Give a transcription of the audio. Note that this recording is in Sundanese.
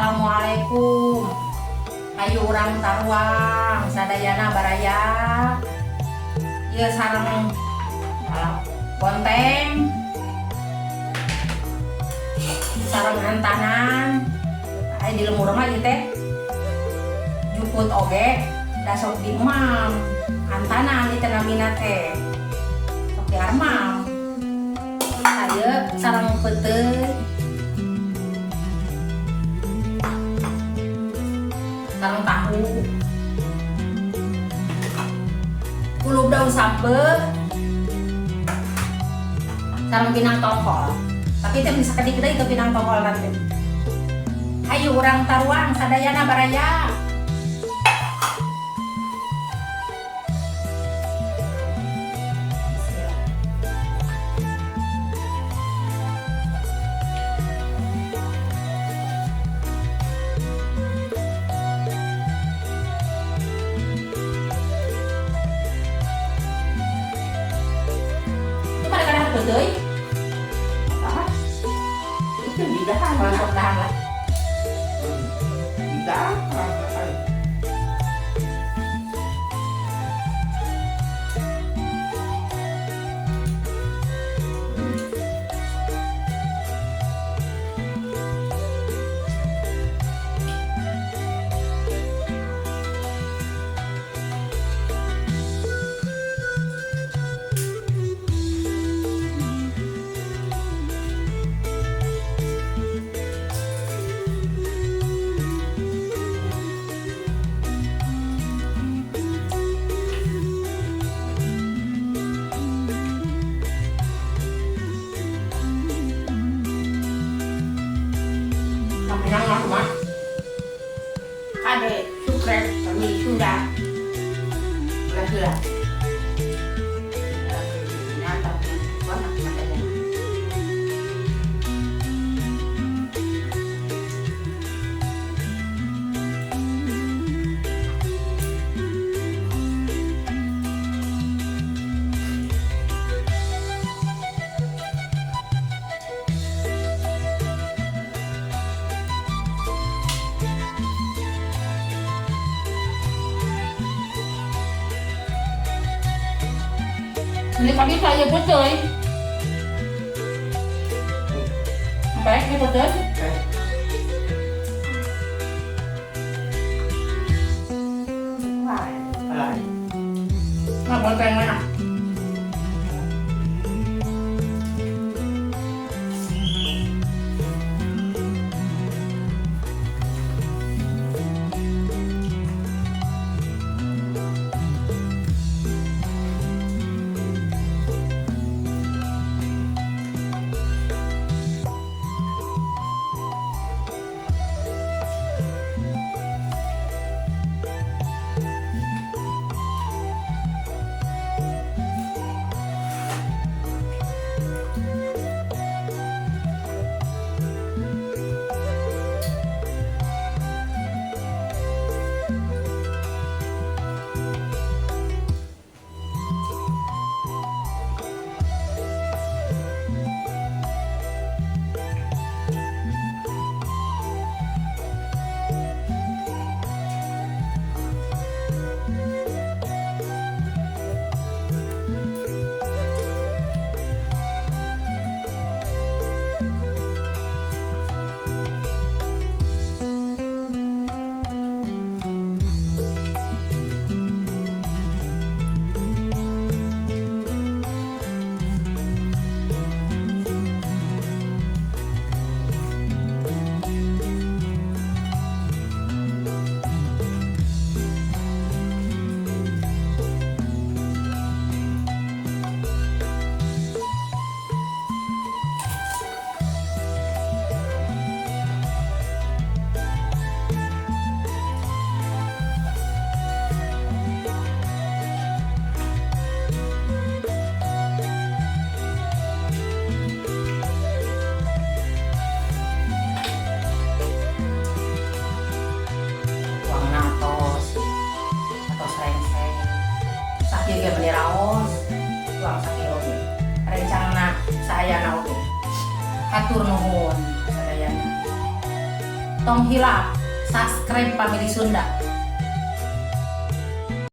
Assalamualaikum. Ayo urang taruang sadayana baraya. Ieu sareng alah, bonteng. Sareng hantanan. Aya di lembur mah ieu teh. Jukut oge da sok diemam. Hantanan ieu teh namina teh. Sok diarmam. Ieu sareng peuteuy. Sareng tahu, kulub daun sampeu, sareng pinang tongkol. Tapi itu bisa kedik itu pinang tongkol nanti. Hayu urang taruang sadayana baraya. Bismillah. Itu pada kadang peuteuy. Ah, itu di dahan. Kalau sok dahar lah. Di dahan. Pinang mah mah. Kade subscribe kami sudah berhasil. Nyata banget katanya. Ini kami saya peuteuy. Baik, ini peuteuy. Eh, wah,อะไร Nggak bonteng mana? Uangna tos atau rengseng. Sakieu ge meuni raos. Uang sakieu oge. Rencangna saayana oge. Hatur nuhun sadayana. Tong hilap subscribe Family Sunda.